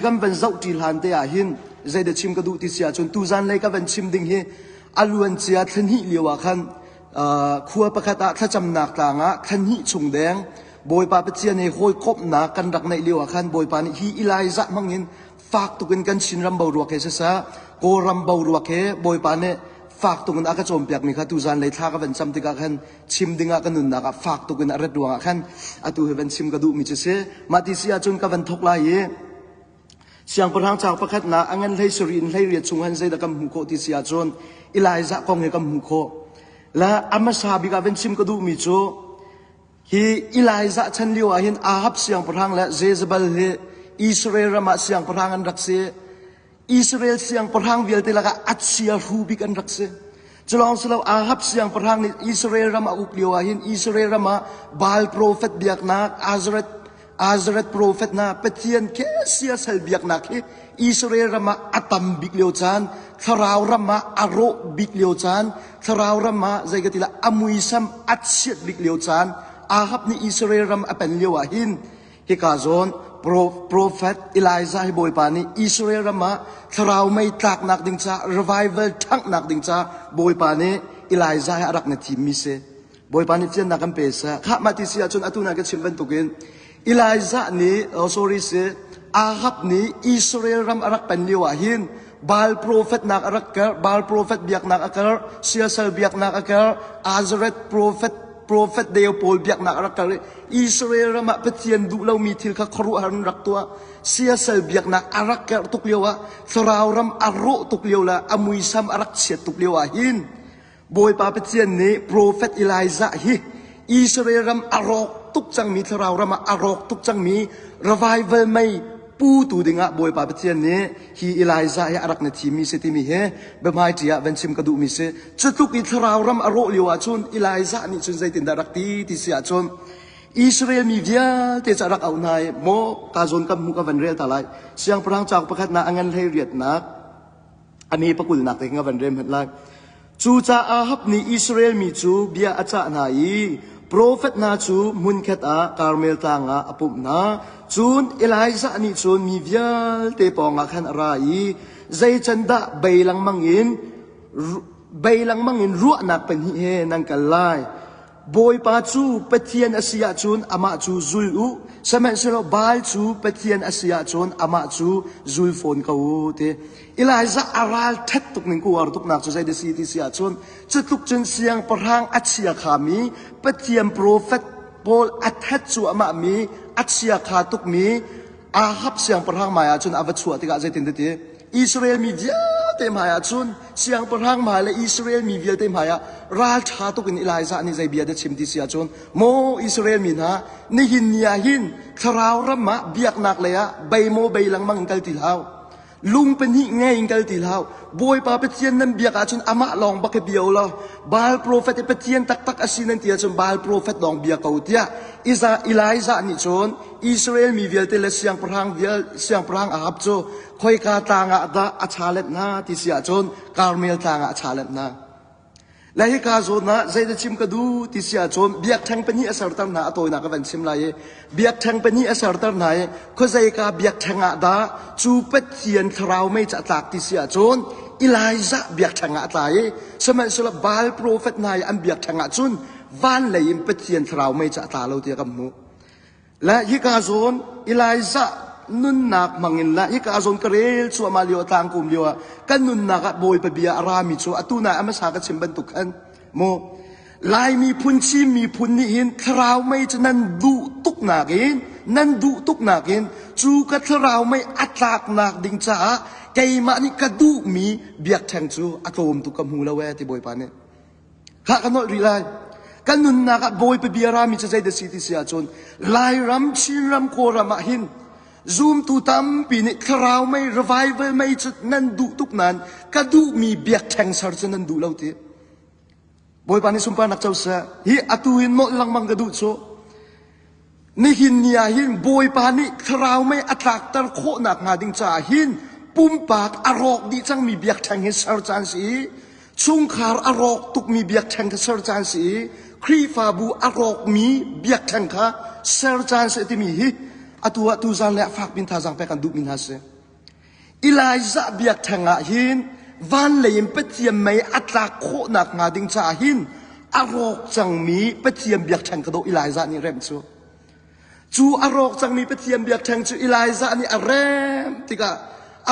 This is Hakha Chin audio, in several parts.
Kan van zoh ṭi hlan te ah hin zeidah chim ka duh ti si ahcun tuzan lei ka van chim ding hi a luancia thlahnih lio ah khan khua pakhat ah thlacamnak tlang ah thlahnih chung deng Bawipa Pathian he hawikomhnak kan rak neih lio ah khan Bawipa nih hi Elijah hmang in fak tuk in kan Chinram boruak he siseh Kawlram boruak he Bawipa nih fak tuk in a ka cawnpiakmi kha tuzan lei thla ka van cam tikah khan chim dingah ka nunnak ah fak tuk in a rat ruangah khan atu hi van chim ka duhmi cu si. Mah ti si ahcun ka van thok lai i siangpahrang cauk pakhatnak a ngan hlei sarih in 18 chung han zeidah kan hmuh khawh ti si ahcun Elijah kong hi kan hmuh khawh. La a hmasa bik ah van chim ka duhmi cu hi Elijah chan lio ah hin Ahab siangpahrang le Jezebel hi Israel ram ah siangpahrang an rak si. Israel siangpahrang vialte lakah a chia hru bik an rak si. Culawng silo Ahab siangpahrang nih Israel ram a uk lio ah hin Israel ram ah Baal profet biaknak, Azareth Azareth profet hna Pathian ke siasal biaknak hi Israel ram ah a tam bik lio caan, thlarau ram ah a rawh bik lio caan, thlarau ram ah zei ka ti la a muisam a chiat bik lio caan, Ahab nih Israel ram a pen lio ah hin Hika zawn profet Elijah hi Bawipa nih Israel ram ah thlarau mei tlaknak ding ca revival ṭhanghnak ding ca Bawipa nih Elijah hi a rak na thimmi si. Bawipa nih fiannak kan pe seh. Khah mah ti si ahcun atu na ka chim bantukin Elijah nih oh sorry si Ahab nih Israel ram a rak pen lio ah hin Baal profet nak a rak ker, Baal profet biaknak a ker, siasal biaknak a ker, Azareth profet profet deu pawl biaknak a rak kal i Israel ram ah Pathian duh lomi thil kha khuaruahhar in rak tuah. Siasal biaknak a rak kerh tuk lio ah thlarau ram a rawh tuk lio le a muisam a rak chiat tuk lio ah hin Bawipa Pathian nih profet Elijah hi Israel ram a rawk tuk cangmi thlarau ram ah a rawk tuk cangmi revival mei putu dingah Bawipa Pathian nih hi Elijah hi a rak na thimmi si timi hi biahmaiṭi ah van chim ka duhmi si. Cutluk i thlarau ram a rawh lio ahcun Elijah nih cun zeitindah rak ti ti si ahcun Israel mi vialte cu a rak auh hna i maw ka zawn kan hmuh ka van rel ta lai. Siangpahrang cauk pakhatnak a ngan hlei riatnak a mi pakulnak te ka van rel hmanh lai. Cucaah Ahab nih Israel mi cu bia a cah hna i profet hna cu hmunkhat ah Karmel tlang ah a pumh hna. Cun Elijah nih cun mi vialte pawngah khan a ra i zei can dah bei lengmang in bei lengmang in ruahnak pahnih he nan kal lai. Bawipa cu Pathian a si ahcun amah cu zul u, sihmanhsehlaw Baal cu Pathian a si ahcun amah cu zul fawn ko u ti. Elijah a ral ṭhat tuk ning ku uar tuknak cu zei da si ti si ahcun cutluk cun siangpahrang a chia khami Pathian profet pawl a that cuahmah mi a chia kha tukmi Ahab siangpahrang hmai ah cun a va chuah tikah zeitin ti Israel mi vialte hmai ah cun siangpahrang hmai le Israel mi vialte hmai ah ralṭha tuk in Elijah nih zei bia dah chim ti si ahcun maw Israel mi hna nihin ni ah hin thlarau ram ah biaknak lei ah bei maw bei lengmang in kal ti hlah lung pahnih ngei in kal ti hlah Bawipa Pathian nan biak ahcun amah lawng bak hi bia u law Baal profet i Pathian taktak a si nan ti ahcun Baal profet lawng bia ko tiah Elijah nih cun Israel mi vialte le siangpahrang vial siangpahrang Ahab cu khoika tlang ah dah a challenge hna ti si ahcun Karmel tlang ah a challenge hna. Le hika zawn ah zeidah chim ka duh ti si ahcun biakṭheng pahnih a serter hna a tawinak ka van chim lai i biakṭheng pahnih a serter hna i khuazeika biakṭheng ah dah cu Pathian thlarau mei cu a tlak ti si ahcun Elijah biakṭheng ah a tla i sihmanhsehlaw Baal profet hna i an biakṭheng ah cun van lei in Pathian thlarau mei cu a tla lo tiah kan hmuh. Le hika zawn Elijah nunnak hmangin le hika zawn ka rel cuahmah lio tlangkum lio ah kan nunnak ah Bawipa bia a rami cu atu nai a hmasa ka chim bantuk khan mu Lai miphun Chin miphun nih hin thlarau mei cu nan duh tuk nakin nan duh tuk nakin cu ka thlarau mei a tlaknak ding caah keimah nih ka duhmi biakṭheng cu a tlawm tuk ka hmu lo ee ti Bawipa nih Khah ka nolh rih lai. Kan nunnak ah Bawipa bia rami cu zeidah si ti si ahcun Lairam, Chinram, Kawlram ah hin zumtu tampi nih thlarau mei, revival mei cu nan duh tuk nain ka duhmi biakṭheng ser cu nan duh lo ti. Bawipa nih sunparnak co seh. Hi atu hin nolh lengmang ka duh cu. Nihin ni ah hin Bawipa nih thlarau mei a tlakter khawhnak hnga ding caah hin pumpak a rawk dih cangmi biakṭheng hi ser caan si i chungkhar a rawk tukmi biakṭheng kha ser caan si i Khrihfabu a rawkmi biakṭheng kha ser caan si timi hi. Atu ah tuzan le a fak pin thazaang pek an duhmi hna si. Elijah biakṭheng ah hin van lei in Pathian mei a tlak khawhnak hnga ding caah hin a rawk cangmi Pathian biakṭheng ka dawh Elijah nih remh cu. Cu a rawk cangmi Pathian biakṭheng cu Elijah nih a remh tikah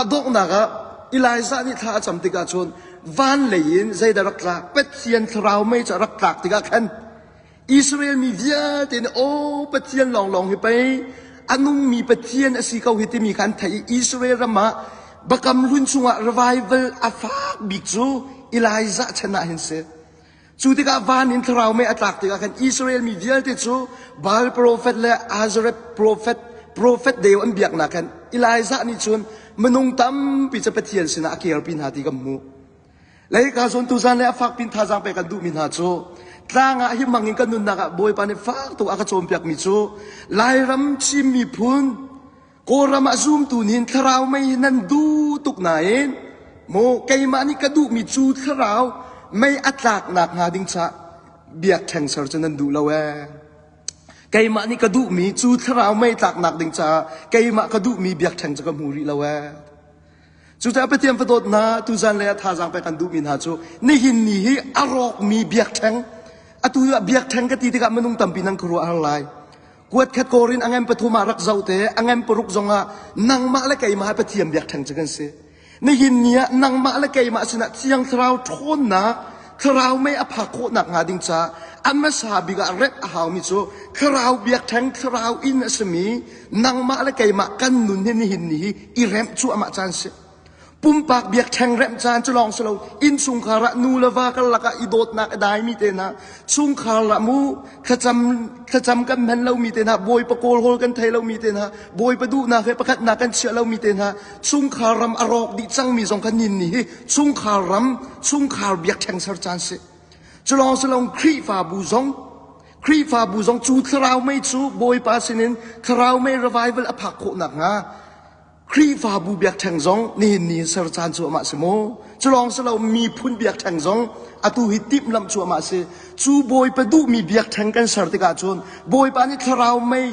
a donghnak ah Elijah nih thla a cam tikah cun van lei in zeidah rak tlak Pathian thlarau mei cu a rak tlak tikah khan Israel mi vialte nih aw Pathian lawnglawng hi pei a nungmi Pathian a si ko hi timi kha an theih i Israel ram ah Biakam Hlun chungah revival a fak bik cu Elijah chan ah hin si. Cu tikah van in thlarau mei a tlak tikah khan Israel mi vialte cu Baal profet le Azareth profet profet deu an biaknak khan Elijah nih cun minung tampi cu Pathian sinah a kirpi hna ti kan hmuh. Leika zawn tuzan le a fak pin thazaang pek kan duhmi hna cu tlang ah hi mang in kan nunnak ah Bawipa nih fak tuk a ka cawnpiakmi cu Lairam Chin miphun Kawlram ah zumtu nih thlarau mei hi nan duh tuk nain maw keimah nih ka duhmi cu thlarau mei a tlaknak hnga ding caah biakṭheng ser cu nan duh lo ee. Keimah nih ka duhmi cu thlarau mei tlaknak ding caah keimah ka duhmi biakṭheng cu ka hmu rih lo ee. Cucaah Pathian fadawt hna tuzan lei ah thazaang pek kan duhmi hna cu nihin ni hi a rawkmi biakṭheng atu ah biakṭheng ka ti tikah minung tampi nan khuaruah har lai. Kuat khat Korin a ngan pathum ah rak zoh te, a ngan paruk zongah nangmah le keimah Pathian biakṭheng cu kan si. Nihin ni ah nangmah le keimah sinah Thiang Thlarau ṭhawnnak, Thlarau mei a phak khawhnak hnga ding caah a hmasa bik ah remh a haumi cu Thlarau biakṭheng, Thlarau inn a simi nangmah le keimah kan nun hi nihin ni hi i remh cuahmah caan si. Pumpak biakṭheng remh caan cu lawng si lo innchungkhar ah nu le va karlak ah i dawtnak a daimi te hna chungkhar ah mu thlacam thlacam kan hman lomi te hna bawipa kawlhawl kan thei lomi te hna bawipa duhnak he pakhatnak kan chiah lomi te hna chungkhar ram a rawk dih cangmi zong kha nin ni hi chungkhar ram chungkhar biakṭheng ser caan si. Cu lawng si lo Khrihfabu zong Khrihfabu zong cu thlarau mei cu Bawipa sinin thlarau mei revival a phak khawh nakhnga Khrihfabu biakṭheng zong nihin ni ser caan cuahmah si maw? Cu lawng si lo miphun biakṭheng zong atu hi timhlamh cuahmah si. Cu Bawipa duhmi biakṭheng kan ser tikah cun Bawipa nih thlarau mei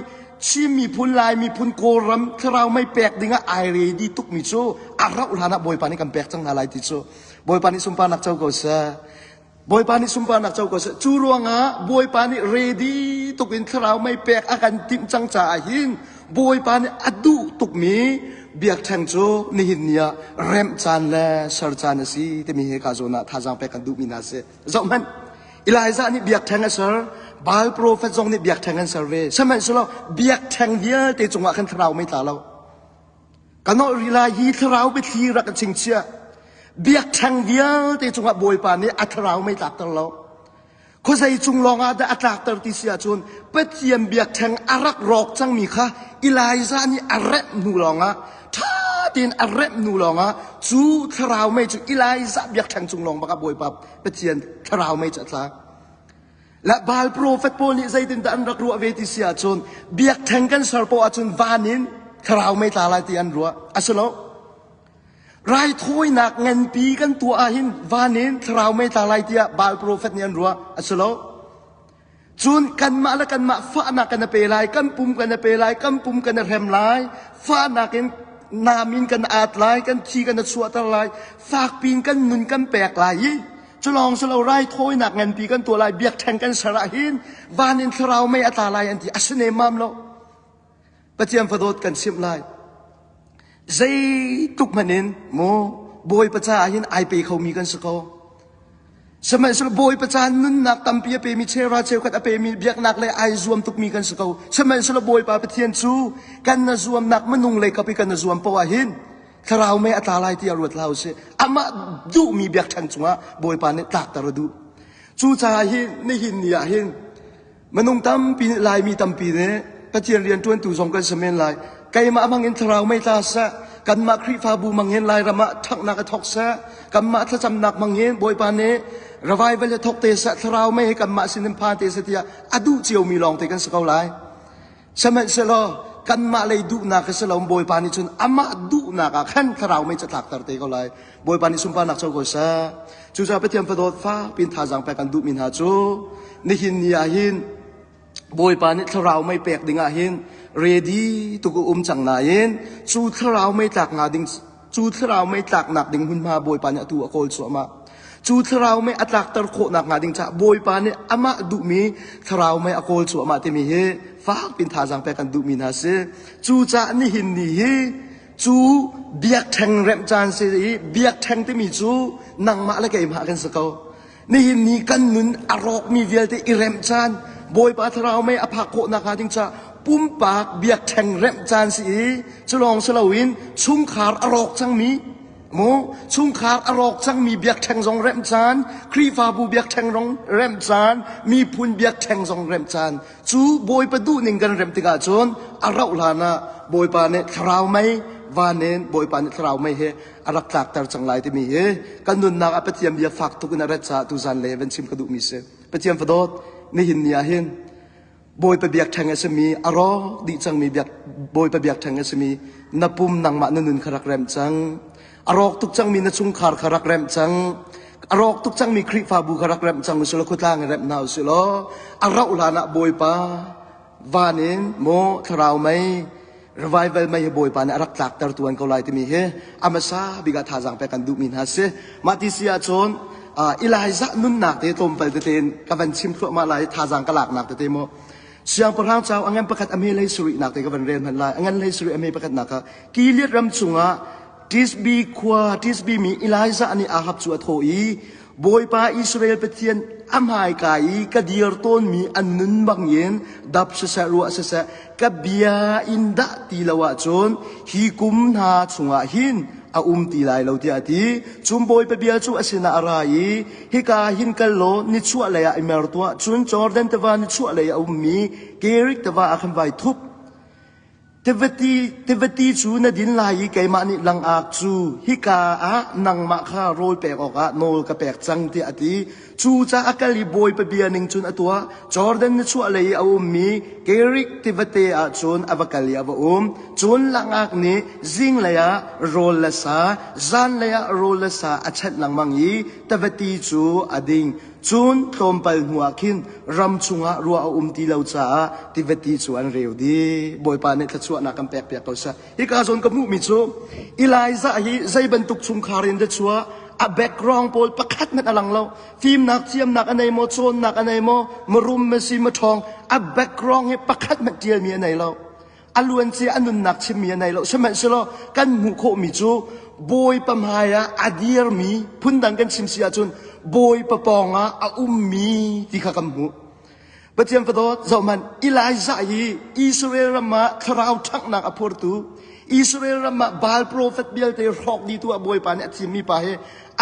Chin miphun, Lai miphun, Kawlram thlarau mei pek dingah ai ready tukmi cu a rauh hlan ah Bawipa nih kan pek cang hna lai ti cu Bawipa nih sunparnak co ko seh. Bawipa nih sunparnak co ko seh. Cu ruangah Bawipa nih ready tuk in thlarau mei pek a kan timh cang caah hin Bawipa nih a duh tukmi biakṭheng cu nihin ni ah remh caan le ser caan a si timi hi ka zawn ah thazaang pek kan duhmi hna si. Zoh hmanh. Elijah nih biakṭheng a ser, Baal profet zong nih biakṭheng an ser ve. Sihmanhsehlaw biakṭheng vialte cungah khan thlarau mei tla lo. Ka nolh rih lai hi thlarau biathli rak ka chingchiah. Biakṭheng vialte cungah Bawipa nih a thlarau mei tlakter lo. Khuazei cung lawngah dah a tlakter ti si ahcun Pathian biakṭheng a rak rawk cangmi kha Elijah nih a remh hnu lawngah ṭha tein a remh hnu lawngah cu thlarau mei cu Elijah biakṭheng cung lawng bakah Bawipa Pathian thlarau mei cu a tlak. Le Baal profet pawl nih zeitindah an rak ruah ve ti si ahcun biakṭheng kan ser poah ahcun van in thlarau mei tla lai ti an ruah. A si lo. Raithawinak nganpi kan tuah ahhin van in thlarau mei tla lai tiah Baal profet nih an ruah. A si lo. Cun kanmah le kanmah fahnak kan pe lai, kan pum kan pe lai, kan pum kan hrem lai, fahnak in nam in kan at lai, kan thi kan chuahter lai, fakpi in kan nun kan pek lai i Cu lawng si lo raithawinak nganpi kan tuah lai biakṭheng kan ser ah hin van in thlarau mei a tla lai an ti a si nemmam lo. Pathian fadawt kan chimh lai. Zeitluk hmanh in mu Bawipa caah hin ai pe khomi kan si ko. Sihmanhsehlaw Bawipa ca nunnak tampi a pemi cheuhra cheukhat a pemi biaknak le ai zuam tukmi kan si ko. Sihmanhsehlaw Bawipa Pathian cu kan na zuamnak minung lei kap i kan na zuam poah hin Thlarau mei a tla lai tiah ruat hlah usih. Amah duhmi biakṭheng cungah Bawipa nih tlakter a duh. Cucaah hi nihin ni ah hin minung tampi nih Laimi tampi nih Pathian rianṭuantu zong kan si men lai. Keimah hmang in thlarau mei tla seh, kanmah Khrihfabu hmang hin Lairam ah ṭhanghnak a thawk seh, kanmah thlacamnak hmang hin Bawipa nih revival hi thawk te seh, thlarau mei hi kanmah sin in phan te seh tiah a duh ciomi lawngte kan si ko lai. Sihmanhsehlaw kanmah lei duhnak hi si lo Bawipa nih cun amah duhnak ah khan thlarau mei cu a tlakter te ko lai. Bawipa nih sunparnak co ko seh. Cucaah Pathian fadawt fakpi in thazaang pek kan duhmi hna cu nihin ni ah hin Bawipa nih thlarau mei pek ding ah hin ready tuk a um cang nain cu thlarau mei tlak nga ding cu thlarau mei tlaknak ding hmunhma Bawipa nih atu a kawl cuahmah. Cu thlarau mei a tlakter khawhnak hnga ding caah Bawipa nih amah duhmi thlarau mei a kawl cuahmah timi hi fak pin thazaang pek kan duhmi hna si. Cucaah nihin ni hi cu biakṭheng remh caan si i biakṭheng timi cu nangmah le keimah kan si ko. Nihin ni kan nun a rawkmi vialte i remh caan Bawipa thlarau mei a phak khawh nakhnga ding caah pumpak biakṭheng remh caan si i cu lawng si loin chungkhar a rawk cangmi mu chungkhar a rawk cangmi biakṭheng zong remh caan Khrihfabu biakṭheng zong remh caan miphun biakṭheng zong remh caan cu Bawipa duhning kan remh tikah cun a rauh hlan ah Bawipa nih thlarau mei van in Bawipa nih thlarau mei he a rak tlakter cang lai timi hi kan nunnak ah Pathian bia fak tuk in a rat caah tuzan le van chim ka duhmi si. Pathian fadawt nihin ni ah hin Bawipa biakṭheng a simi a rawk dih cangmi biak Bawipa biakṭheng a simi na pum nangmah na nun kha rak remh cang. A rawk tuk cangmi na chungkhar kha rak remh cang. A rawk tuk cangmi Khrihfabu kha rak remh cang usih law khuatlang in remh hna usih law a rauh hlan ah Bawipa van in maw thlarau mei revival mei hi Bawipa nih a rak tlakter tuan ko lai timi hi a hmasa bik ah thazaang pek kan duhmi hna si. Mah ti si ahcun Elijah nunnak te tlawmpal tete in ka van chim thluahmah lai thazaang ka laknak tete mu. Siangpahrang cau a ngan pakhat a hme hlei sarihnak te ka van rel hmanh lai. A ngan hlei sarih a hme pakhatnak kha Gilead ram chungah Tisbi khua Tisbi mi Elijah nih Ahab cu a thawh i Bawipa Israel Pathian a hmaika i ka dir tawnmi an nun bangin dap siseh ruah siseh ka bia in dah ti lo ahcun hi kum hna chungah hin a um ti lai lo tiah a ti. Cun Bawipa bia cu a sinah a ra i hika hin kal law nichuah lei ah i mer tuah cun Jordan tiva nichuah lei a ummi Kerik tiva ah khan vai thup. Tivati cu na din lai i keimah nih langak cu hika ah nangmah kha rawl pek awkah nawl ka pek cang tiah a ti. Cucaah a kal i Bawipa bia ning cun a tuah. Jordan nichuahlei i a ummi Kerik tivate ah cun a va kal i a va um. Cun langak nih zinglei ah rawl le sa, zanlei ah rawl le sa a chanh lengmang i tivati cu a ding. Cun tlawmpal hnuah khin ram chungah ruah a um ti lo caah tivati cu an reu dih. Bawipa nih thluachuahnak kan pekpiak ko seh. Hika zawn ka hmuhmi cu Elijah hi zei bantuk chungkhar in dah chuah a background pawl pakhat hmanh a lang lo. Fimnak thiamnak a nei maw, cawnnak a nei maw, marum ma si ma ṭhawng, a background hi pakhat hmanh ṭialmi a nei lo. A luancia a nunnak chimmi a nei lo. Sihmanhsehlaw kan hmuh khawhmi cu Bawipa hmai ah a dirmi phundang kan chim si ahcun Bawipa pawng ah a ummi ti kha kan hmuh. Pathian fadawt zohhmanh Elijah hi Israel ram ah thlarau ṭhanghnak a phurtu Israel ram ah Baal profet vialte hrawk dihtu ah Bawipa nih a thimmi pa hi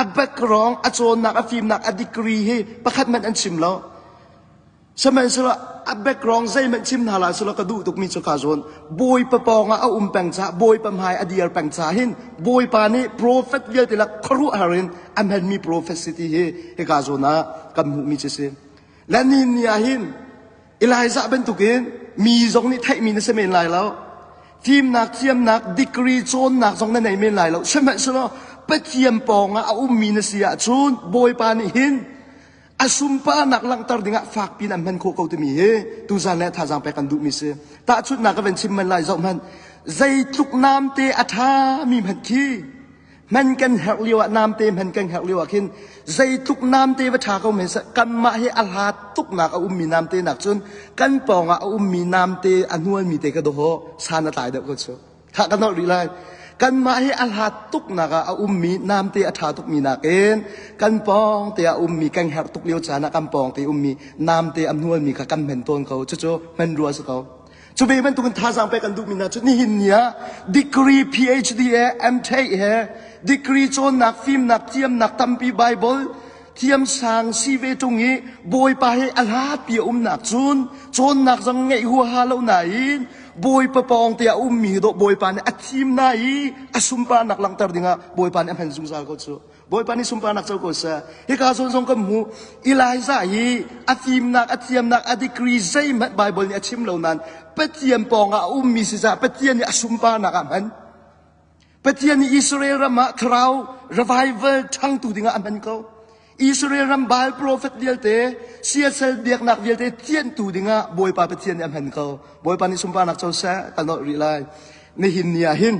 a background a cawnnak a fimnak a degree hi pakhat hmanh an chim lo. Sihmanhsehlaw a background zeihmanh chim hna hlah selaw ka duh tukmi cu ka zawn Bawipa pawngah a um peng caah Bawipa hmai a dir peng caah hin Bawipa nih profet vialte lak khuaruahhar in a hmanmi profet si ti hi hika zawn ah kan hmuhmi cu si. Le nihin ni ah hin Elijah bantukin mi zong nih theihmi na si men lai lo. Fimnak, thiamnak, degree cawnnak zong na nei men lai lo. Sihmanhsehlaw Pathian pawngah a ummi na si ahcun Bawipa nih hin a sunparnak langhter dingah fakpi in an hman khawh ko timi hi tuzan le thazaang pek kan duhmi si. Tahchunhnak ka van chim man lai zoh hmanh. Zeitluk namte a ṭhami hmanh khi hman kan herh lio ah namte hman kan herh lio ah khin zeitluk namte va ṭha ko men seh kanmah hi a hlat tuknak a ummi namte nak cun kan pawngah a ummi namte a hnualmi te ka dawh san a tlai deuh ko cu. Khah ka nolh rih lai. Kanmah hi a hlat tuknak ah a ummi namte a ṭha tukmi nakin kan pawng te ah ummi kan herh tuk lio caan ah kan pawng te ummi namte a hnualmi kha kan hman tawn ko. Cucu hman rua si ko. Cu ve bantukin thazaang pek kan duhmi hna cu nihin ni ah degree PhD he MTech he degree cawnnak fimnak thiamnak tampi Bible thiamsang si ve ṭung i Bawipa he a hlatpi a umnak cun cawnnak zong ngeih huaha lo nain Bawipa pawng te a ummi hi dawh Bawipa nih a thim na i a sunparnak langhter dingah Bawipa nih a hman zungzal ko cu. Bawipa nih sunparnak co ko seh. Hika zawn zong kan hmu Elijah hi a fimnak, a thiamnak, a degree zeihmanh Bible nih a chim lo nain Pathian pawngah a ummi si caah Pathian nih a sunparnak ah hman. Pathian nih Israel ram ah thlarau revival ṭhangtu dingah a hman ko. Israel ram Baal profet vialte, siasal biaknak vialte thianhtu dingah Bawipa Pathian nih a hman ko. Bawipa nih sunparnak co seh, ka nolh rih lai. Nihin ni ah hin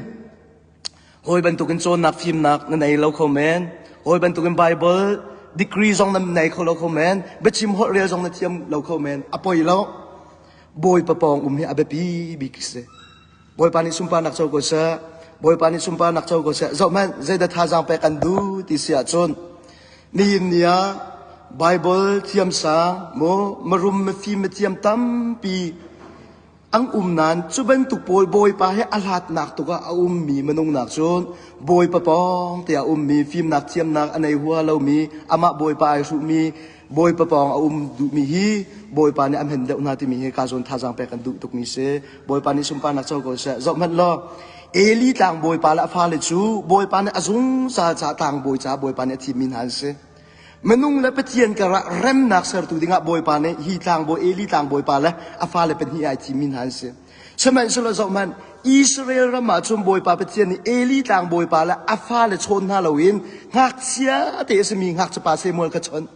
hawi bantukin cawnnak fimnak na nei lo kho men. Hawi bantukin Bible degree zong na nei kho lo kho men. Biachim holh rel zong na thiam lo kho men. A poi lo. Bawipa pawng um hi a biapi bik si. Bawipa nih sunparnak co ko seh. Bawipa nih sunparnak co ko seh. Zohhmanh, zeidah thazaang pek kan duh ti si ahcun nihin ni ah Bible thiamsang maw marum mafim mathiam tampi ang um nain cu bantuk pawl Bawipa he a hlatnak tuk ah a ummi minung nak cun Bawipa pawng te a ummi fimnak thiamnak a nei hua lomi amah Bawipa ai hruhmi Bawipa pawng a um duhmi hi Bawipa nih a hman deuh hna timi hi ka zawn thazaang pek kan duh tukmi si. Bawipa nih sunparnak co ko seh. Zohhmanh law, Eli tlangbawipa le a fale cu Bawipa nih a zungzal caah tlangbawi caah Bawipa nih a thimmi hna an si. Minung le Pathian karah remnak sertu dingah Bawipa nih hi tlangbawi Eli tlangbawipa le a fale pahnih ai thimmi hna an si. Sihmanhsehlaw zohhmanh, Israel ram ah cun Bawipa Pathian nih Eli tlangbawipa le a fale chawn hna loin ngakchia te a simi ngakchiapa Samuel kha chawnh.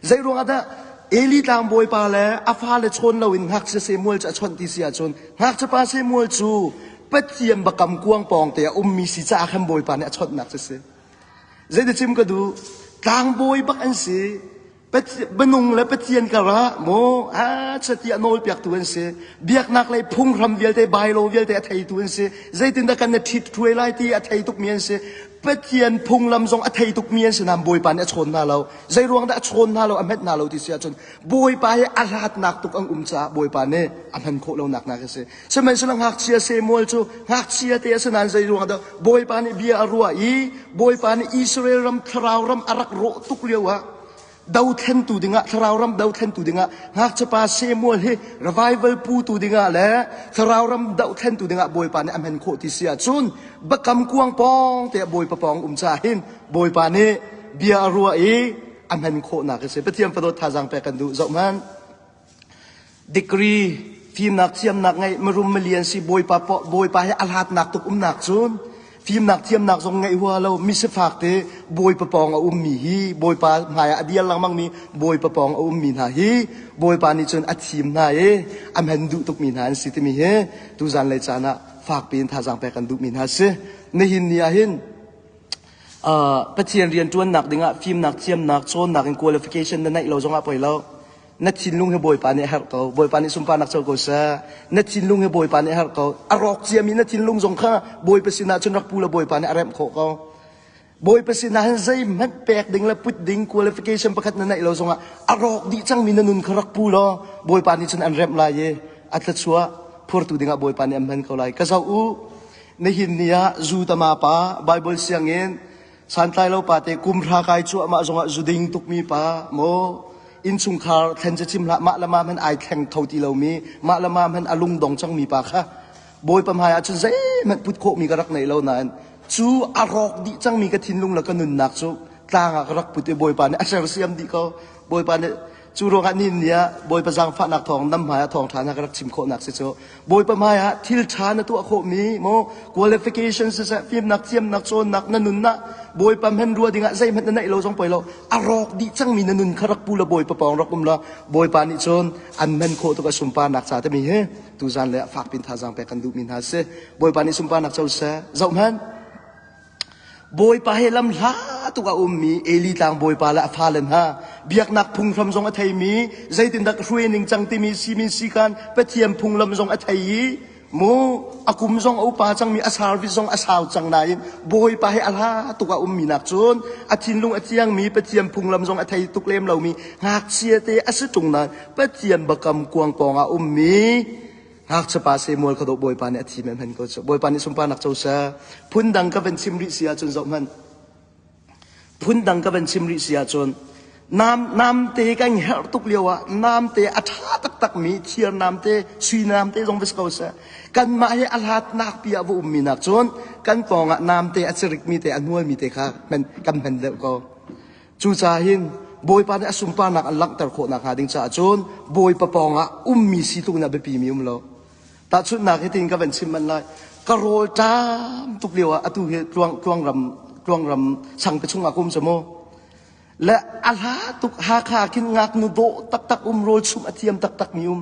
Zei ruangah dah Eli tlangbawipa le a fale chawn loin ngakchia Samuel cu a chawnh ti si ahcun ngakchiapa Samuel cu Pathian biakam kuang pawng te a ummi si caah khan Bawipa nih a chawnhnak cu a si. Zeidah chim ka duh? Tlangbawi bak an si. Minung le Pathian karah maw a chati a nawlpiaktu an si. Biaknak lei phunghram vialte, bylaw vialte a theitu an si. Zeitindah kan na ṭhit ṭhuai lai ti a thei tukmi an si. Pathian phunglam zong a thei tukmi an si nain Bawipa nih a chawn hna lo. Zei ruang dah a chawn hna lo, a hmet hna lo ti si ahcun Bawipa hi a hlatnak tuk an um caah Bawipa nih a hman khawh lonak nak a si. Sihmanhsehlaw ngakchia Samuel cu ngakchia te a si nain zei ruang dah Bawipa nih bia a ruah i Bawipa nih Israel ram thlarau ram a rak rawh tuk lio ah dothlentu dingah thlarau ram dothlentu dingah ngakchiapa Samuel hi revival putu dingah le thlarau ram dothlentu dingah Bawipa nih a hman khawh ti si ahcun biakam kuang pawng te Bawipa pawng um caah hin Bawipa nih bia a ruah i a hman khawhnak a si. Pathian fadawt thazaang pek kan duh. Zoh hmanh. Degree fimnak thiamnak ngeih mirum milian si Bawipa Bawipa he a hlatnak tuk umnak cun fimnak thiamnak zong ngeih hua lo mi sifak te Bawipa pawng a ummi hi Bawipa hmai ah a dial lengmang mi Bawipa pawng a ummi hna hi Bawipa nih cun a thim hna i a hman duh tukmi hna an si timi hi tuzan lei caan ah fakpi in thazaang pek kan duhmi hna si. Nihin ni ah hin Pathian rian ṭuannak dingah fimnak thiamnak cawnnak in qualification na neih lo zongah poi lo. Na thinlung hi Bawipa nih a herh ko. Bawipa nih sunparnak co ko seh. Na thinlung hi Bawipa nih a herh ko. A rawk ciami na thinlung zong kha Bawipa sinah cun rak pu law Bawipa nih a remh khawh ko. Bawipa sinah hin zeihmanh pek ding le put ding qualification pakhat na neih lo zongah a rawk dih cangmi na nun kha rak pu law Bawipa nih cun an remh lai i a thluachuah phurtu dingah Bawipa nih an hman ko lai. Ka zoh u, nihin ni ah zu tama pa Bible sianginn santlai lo pa te kum hra kai cuahmah zongah zu ding tukmi pa maw innchungkhar thlen cu chim hlah mah le mah hmanh ai thleng kho ti lomi mah le mah hmanh a lungdong cangmi pa kha Bawipa hmai ah cun zeihmanh put khawhmi ka rak nei lo nain cu a rawk dih cangmi ka thinlung le ka nunnak cu tlang ah ka rak put i Bawipa nih a sersiam dih ko Bawipa nih Cu ruangah nihin ni ah Bawipa zaangfahnak thawng nam hmai ah thawngṭha hna ka rak chim khawhnak si cu Bawipa hmai ah thil ṭha na tuah khawhmi maw qualification siseh fimnak thiamnak cawnnak na nunnak Bawipa hman rua dingah zeihmanh na neih lo zong poi lo a rawk dih cangmi na nun kha rak pu la Bawipa pawng rak um la Bawipa nih cun an hman khawh tuk a sunparnak ca timi hi tuzan le fak pin thazaang pek kan duhmi hna si Bawipa nih sunparnak co seh zoh hmanh Bawipa he lam hla tuk a ummi Eli tlang Bawipa le a fale hna biaknak phunghram zong a theimi zeitindah ka hruai ning cang timi simin sikan Pathian phunglam zong a thei i mu a kum zong a upa cangmi a service zong a sau cang nain Bawipa he a hla tuk a ummi nak cun a thinlung a thiangmi Pathian phunglam zong a thei tuk lem lomi ngakchia te a si ṭung nain Pathian bakam kuang pawng ah ummi Ngakchiapa Samuel kha dawh Bawipa nih a thi men hman ko cu. Bawipa nih sunparnak co seh. Phundang ka van chim rih si ahcun zoh hmanh. Phundang ka van chim rih si ahcun nam namte kan herh tuk lio ah namte a ṭha taktak mi thir namte sui namte zong va si ko seh. Kanmah hi a hlatnak pi ah va ummi nak cun kan pawng ah namte a cirik mi te a hnual mi te kha kan hman deuh ko. Cucaah hin Bawipa nih a sunparnak an langhter khawh nakhnga ding caah cun Bawipa pawngah ummi si tluk in a biapimi um lo. Tahchunhnak hitin ka van chim manh lai. Ka rawl ṭam tuk lio ah atu hi tluang, tluangram, tluangram sangte chungah ka um cu mu. Le a hla tuk Hakha khin ngaknu dawh taktak um rawl chumh a thiam taktak mi um.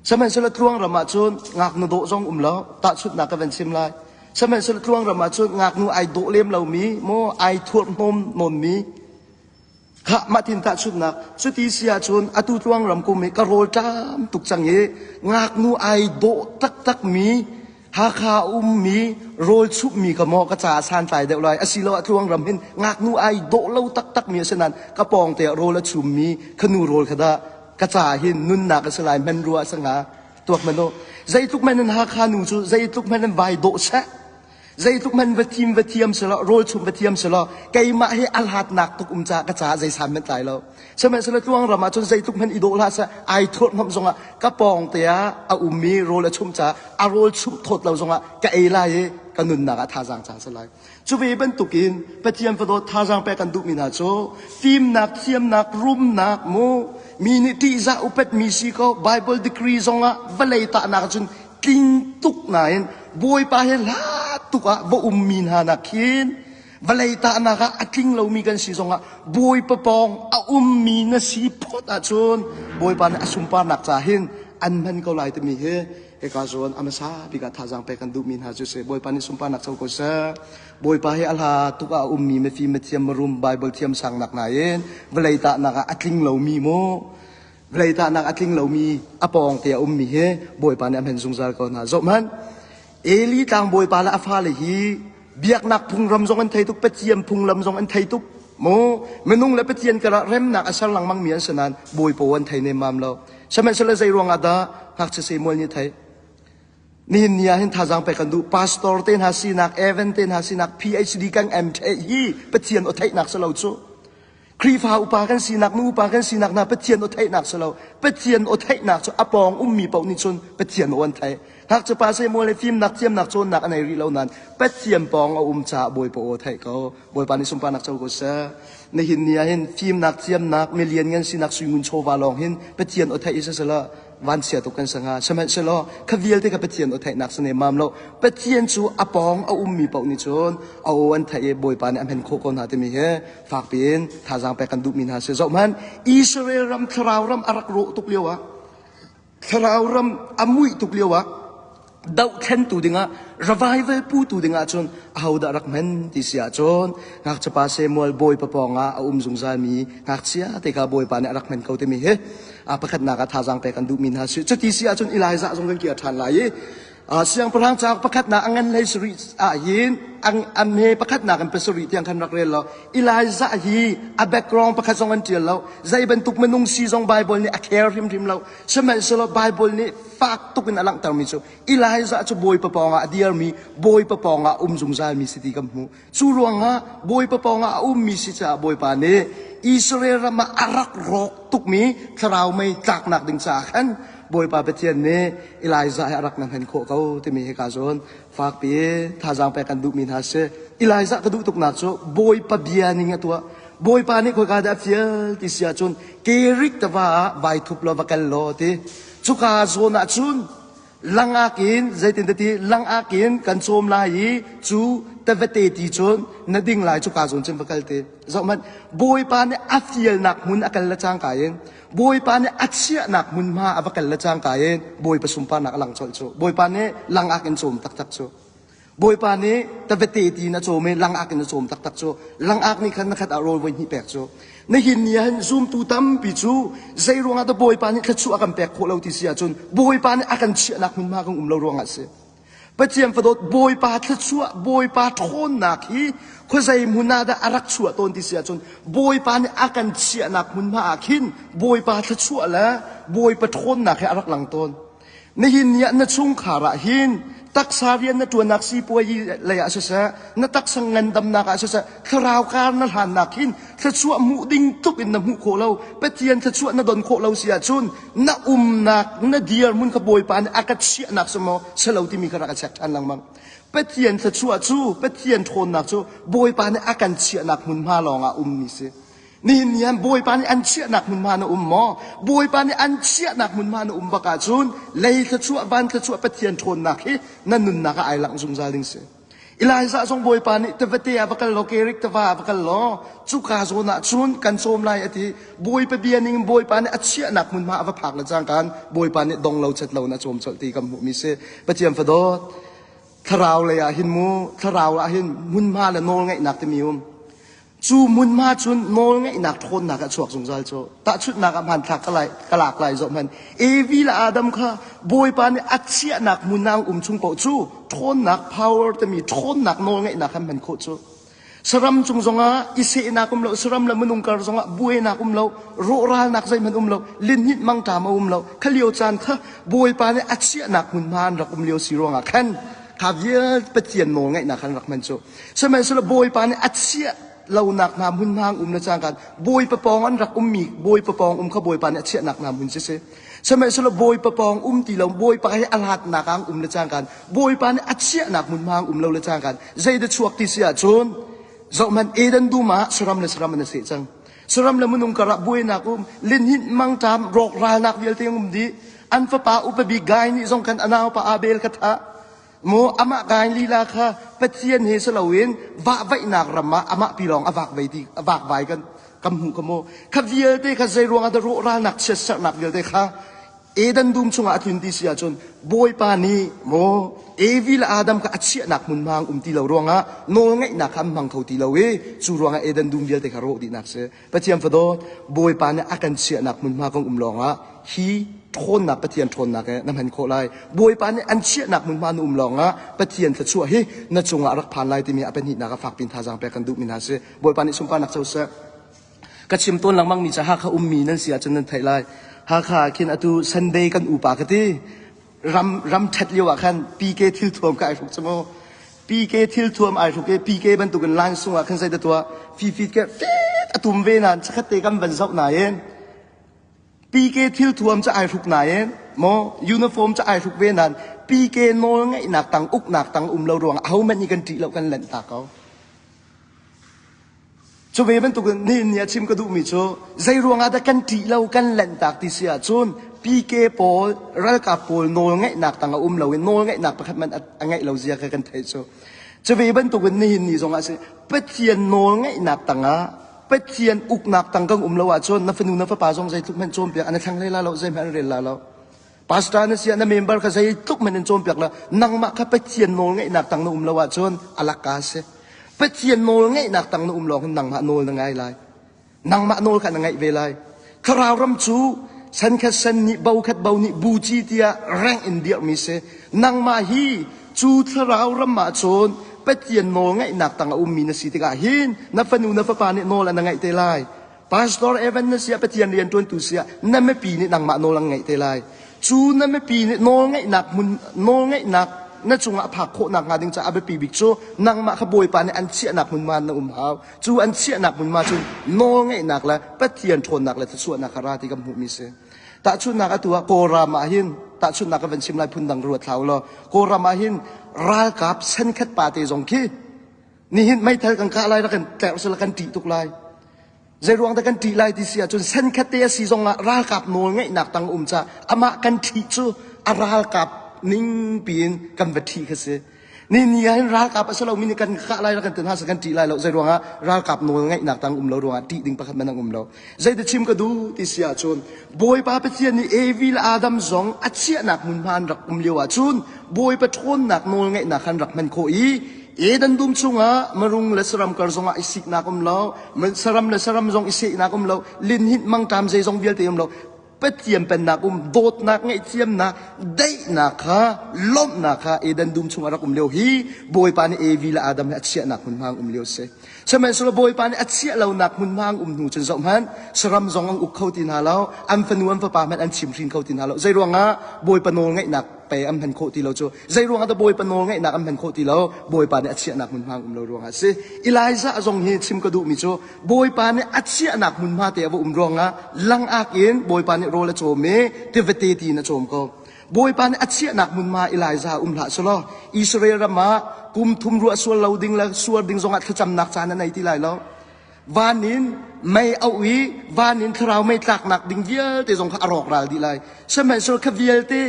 Sihmanhsehlaw tluang ram ah cun ngaknu dawh zong um lo. Tahchunhnak ka van chim lai. Sihmanhsehlaw tluang ram ah cun ngaknu ai dawh lem lomi maw ai thuarhnawm nawnmi Khah mah tin tahchunhnak cuti si ahcun atu tluang ram kum hi ka rawl ṭam tuk cang i ngaknu ai dawh taktak mi Hakha ummi rawl chumhmi kha maw ka caah santlai deuh lai asiloah tluang ram hin ngaknu ai dawh lo taktak mi a si nain ka pawng te ah rawl a chummi khanu rawl kha dah ka caah hin nunnak a si lai hmanrua a si hnga tuak hmanh u zeitluk hmanh in Hakha nu cu zeitluk hmanh in vai dawh seh Zeitluk hmanh va thim va thiam selaw rawl chumh va thiam selaw keimah hi a hlatnak tuk um caah ka caah zei san hmanh tlai lo. Sihmanhsehlaw tluang ram ah cun zeitluk hmanh i dawh hlah seh ai thurhhnawmh zongah ka pawng te ah a ummi rawl a chumh caah a rawl chumh thawt lo zongah ka ei lai i ka nunnak ah thazaang cang si lai. Cu ve bantukin Pathian fadawt thazaang pek kan duhmi hna cu fimnak, thiamnak, rumnak mu mi nih ṭihzah upatmi si ko Bible degree zongah vawlei tahnak cun tling tuk nain Bawipa he hlat tuk ah va ummi hna nak khin vawlei tahnak ah a tling lomi kan si zongah Bawipa pawng a ummi na si phot ahcun Bawipa nih a sunparnak ca hin an hman ko lai timi hi hika zawn a hmasa bik ah thazaang pek kan duhmi hna cu si Bawipa nih sunparnak co ko seh. Bawipa hi a hla tuk ah a ummi mifim mithiam marum Bible thiam sangnak nain vawlei tahnak ah a tling lomi mu Vawlei tahnak a tling lomi a pawngte a ummi hi Bawipa nih a hman zungzal ko hna. Zohhmanh, Eli tlangbawipa le a fale hi biaknak phungram zong an thei tuk, Pathian phunglam zong an thei tuk. Mu minung le Pathian karah remnak a ser lengmangmi an si nain Bawipa an thei nemmam lo. Sihmanhsehlaw zei ruangah dah ngakchia Samuel nih thei? Nihin ni ah hin thazaang pek kan duh. Pastor te hna sinak, Evan te hna sinak, PhD kan MThe hi Pathian aw theihnak si lo cu. Khrihfa upa kan sinak, nu upa kan sinak hna Pathian aw theihnak si lo. Pathian aw theihnak cu a pawng ummi paoh nih cun Pathian aw an theih. Ngakchia pa Samuel le fimnak thiamnak cawnnak a nei rih lo nain Pathian pawng a um caah Bawipa aw theih ko. Bawipa nih sunparnak co ko seh. Nihin ni ah hin fimnak thiamnak milian ngan sinak suingun chawva lawng hin Pathian aw theih i siseh vanchia tuk kan si hnga. Sihmanhsehlaw kha vialte kha Pathian aw theihnak si nemmam lo. Pathian cu a pawng a ummi paoh nih cun a aw an theih i Bawipa nih a hman khawh ko hna timi hi fakpi in thazaang pek kan duhmi hna si. Zohhmanh, Israel ram thlarau ram a rak rawh tuk lio ah thlarau ram a muih tuk lio ah dohthlentu dingah revival putu dingah cun ahodah rak hman ti si ahcun ngakchiapa Samuel Bawipa pawngah a um zungzalmi ngakchia te kha Bawipa nih a rak hman ko timi hi a pakhatnak ah thazaang pek kan duhmi hna si. Cuti si ahcun Elijah zong kan kir ṭhan lai i siangpahrang cauk pakhatnak a ngan hlei sarih ah hin an he pakhatnak in pasarih tiang khan rak rel lo. Elijah hi a background pakhat zong an ṭial lo. Zei bantuk minung si zong Bible nih a care hrimhrim lo. Sihmanhsehlaw Bible nih fak tuk in a langhtermi cu Elijah cu Bawipa pawngah a dirmi, Bawipa pawngah a um zungzalmi si ti kan hmuh. Cu ruangah Bawipa pawngah a ummi si caah Bawipa nih Israel ram ah a rak rawk tukmi thlarau mei tlaknak ding caah khan Bawipa Pathian nih Elijah hi a rak na hman khawh ko timi hika zawn fakpi thazaang pek kan duhmi hna si. Elijah ka duh tuknak cu Bawipa bia ning a tuah. Bawipa nih khoika dah a fial ti si ahcun Kerik tiva ah vai thup law va kal law ti. Cuka zawn ah cun langak in zeitin ti langak in kan cawm lai i cu tevate ti cun na ding lai cuka zawn cun va kal ti. Zohhmanh Bawipa nih a fialnak hmun a kal le cangka in Bawipa nih a chiahnak hmunhma a va kal le cangka in Bawipa sunparnak a lang colh cu. Bawipa nih langak in cawm taktak cu. Bawipa nih tavete ti in a cawm i langak in a cawm taktak cu. Langak nih khan na khat ah rawl voi hnih pek cu. Nihin ni ah hin zumtu tampi cu zei ruangah dah Bawipa nih thluachuah a kan pek khawh lo ti si ahcun Bawipa nih a kan chiahnak hmunhma kan um lo ruangah a si. Pathian fadawt Bawipa thluachuah, Bawipa ṭhawnnak hi khuazei hmun ah dah a rak chuah tawn ti si ahcun Bawipa nih a kan chiahnak hmunhma ah khin Bawipa thluachuah le Bawipa ṭhawnnak hi a rak lang tawn. Nihin ni ah na chungkhar ah hin taksa rian na ṭuannak sipuai lei ah siseh, na taksa ngandamnak ah siseh, thlarau kar na hlannak hin thluachuah hmuh ding tluk in na hmuh khawh lo Pathian thluachuah na don khawh lo si ahcun na umnak na dirhmun kha Bawipa nih a ka chiahnak si maw si lo timi kha rak i check ṭhan lengmang Pathian thluachuah cu Pathian ṭhawnnak cu Bawipa nih a kan chiahnak hmunhma lawngah ummi si nihin ni ah Bawipa nih an chiahnak hmunhma na um maw Bawipa nih an chiahnak hmunhma na um bak ahcun lei thluachuah van thluachuah Pathian ṭhawnnak hi na nunnak ah ai langh zungzal ding si. Elijah zong Bawipa nih tivate ah va kal law Kerik tiva ah va kal law cuka zawn ah cun kan cawm lai a ti. Bawipa bia ning in Bawipa nih a chiahnak hmunhma a va phak le cangkaan Bawipa nih dong lo chet lo in a cawm colh ti kan hmuhmi si. Pathian fadawt thlarau lei ah hin mu thlarau ah hin hmunhma le nawlngeihnak timi um. Cu hmunhma cun nawlngeihnak ṭhawnnak a chuak zungzal cu. Tahchunhnak ah hmanthlak ka, lai, ka lak lai zoh hmanh. Evi le Adam kha Bawipa nih a chiahnak hmun ah an um chung paoh cu ṭhawnnak power timi ṭhawnnak nawlngeihnak khan hman khawh cu. Saram cung zongah i sehnak um lo, saram le minung kar zongah buainak um lo, rawhralnak zeihmanh um lo, linhninh mangṭam a um lo. Kha lio caan kha Bawipa nih a chiahnak hmunhma an rak um lio si ruangah khan kha vialte Pathian nawlngeihnak khan rak hman cu. Sihmanhsehlaw Bawipa nih a chiah lonak hna hmunhma um le cangkaan Bawipa pawng an rak ummi Bawipa pawng um kha Bawipa nih a chiahnak hna hmun siseh. Sihmanhsehlaw Bawipa pawng um ti lo Bawipa he a hlatnak ah um le cangkaan Bawipa nih a chiahnak hmunhma um lo le cangkaan zeidah chuak ti si ahcun zohhmanh Eden dum ah saram le saram an i seh cang. Saram le minung karah buainak um linhinh mangṭam rawkralnak vialte um dih. An fapa upa bik Gai nih zong khan a naupa Abel kha thah. Maw amah kai lila kha Pathian he si loin vahvaihnak ram ah amah pi lawng a vakvai ti a vakvai kan kan hmuh kha mu. Kha vialte kha zei ruangah dah rawhralnak chiatserhnak vialte kha Eden dum chungah a tlun ti si ahcun Bawipa nih maw Evi le Adam kha a chiahnak hmunhma um ti lo ruangah nawlngeihnak kha an hmang kho ti lo i cu ruangah Eden dum vialte kha rawh dihnak si. Pathian fadawt Bawipa nih a kan chiahnak hmunhma kan um lawngah hi ṭhawnnak Pathian ṭhawnnak he na hman khawh lai. Bawipa nih an chiahnak hmunhma na um lawngah Pathian thluachuah hi na cungah rak phan lai timi a pahnihnak ah fakpi in thazaang pek kan duhmi hna si. Bawipa nih sunparnak co seh. Ka chim tawn lengmang mi cu Hakha ummi nan si ahcun nan theih lai. Hakha ah khin atu Sunday kan upa ka ti. Ram ram ṭhat lio ah khan PK thil thuam kha ai hruk cu mu. PK thil thuam ai hruk i PK bantukin line sung ah khan zei da tuah fifit ke fet a tum ve nain chakhat te kan van zoh nain PK thil thuam cu ai hruk nain maw uniform cu ai hruk ve nain PK nawl ngeihnak tang uknak tang um lo ruang ahohmanh nih kan ṭih lo kan lanh ta ko. Cu ve bantuk in nihin ni a chim ka duhmi cu zei ruangah dah kan ṭih lo kan lanhtak ti si ahcun PK pawl ralkap pawl nawl ngeihnak tang a um lo i nawl ngeihnak pakhat hmanh a ngeih lo zia kha kan theih cu. Cu ve bantuk in nihin ni zongah si Pathian nawl ngeihnak tangah Pathian uknak tang kan um lo ahcun na fanu na fapa zong zeitluk hmanh cawnpiak an i thleng hlei la lo zeihmanh an rel la lo. Pastor na si ah na member kha zeitluk hmanh in cawnpiak la nangmah kha Pathian nawl ngeihnak tang na um lo ahcun a lakka a si. Pathian nawl ngeihnak tang na um lawng hin nangmah nawl na ngai lai. Nangmah nawl kha na ngaih ve lai. Thlarau ram cu san khat san nih bo khat bo nih bu ci tiah reng in dirhmi si. Nangmah hi cu thlarau ram ah cun Pathian nawl ngeihnak tang a ummi na si tikah hin na fanu na fapa nih nawl an ngaih te lai. Pastor Evan na si ah Pathian rianṭuantu si ah na mipi nih nangmah nawl an ngaih te lai. Cu na mipi nih nawlngeihnak hmun nawlngeihnak na cungah a phak khawhnak hnga ding caah a biapi bik cu nangmah kha Bawipa nih an chiahnak hmunhma na um hau. Cu an chiahnak hmunhma cu nawlngeihnak le Pathian ṭhawnnak le thluachuahnak kha ra ti kan hmuhmi si. Tahchunhnak atu ah Kawlram ah hin tahchunhnak ka van chim lai phundang ruat hlah u law Kawlram ah hin ralkap senkhat pa te zong khi nihin meithal kan kah lai rak kan tlerh sila kan ṭih tuk lai. Zeiruang dah kan ṭih lai ti si ahcun senkhat te a si zongah ralkap nawl ngeihnak tang um ca amah kan ṭhih cu a ralkap ning piin kan va ṭhih kha si. Ni ni ah hin ralkap a si lomi nih kan kah lai kan ti hna kan ṭih lai lo. Zeiruang ah ralkap nawl ngeihnak tang um lo ruangah ṭih ding pakhat man ang um lo. Zeidah chim ka duh ti si ahcun Bawipa Pathian nih Evi le Adam zong a chiahnak hmunhma an rak um lio ahcun Bawipa ṭhawnnak nawl ngeihnak khan rak hman khawh i Eden dum chungah marung le saram kar zongah i siknak um lo, saram le saram zong i sehnak um lo, linhinh mangṭam zeizong vialte um lo. Pathian pennak um, dawtnak, ngaihthiamnak, daihnak kha, lawmhnak kha Eden dum chungah rak um lio hi Bawipa nih Evi le Adam he a chiahnak hmunhma um lio si. Sihmanhsehlaw Bawipa nih a chiah lonak hmunhma um hnu cun zohhmanh, saram zong an uk kho ti hna lo, an fanu an fapa hmanh an chimhrin kho ti hna lo. Zeiruangah Bawipa nawl ngeihnak pe an hman khawh ti lo cu zeiruang ah dah Bawipa nawl ngeihnak an hman khawh ti lo Bawipa nih a chiahnak hmunhma um lo ruangah a si Elijah zong hi chim ka duhmi cu Bawipa nih a chiahnak hmunhma te a va um ruangah langak in Bawipa nih rawl a cawm i tivate ti in a cawm ko Bawipa nih a chiahnak hmunhma Elijah um hlah selaw Israel ram ah kum thum ruah sual lo ding le sual ding zongah thlacamnak caan a nei ti lai lo van in mei auh i van in thlarau mei tlaknak ding vialte zong kha a rawk ral dih lai sihmanhsehlaw kha vialte.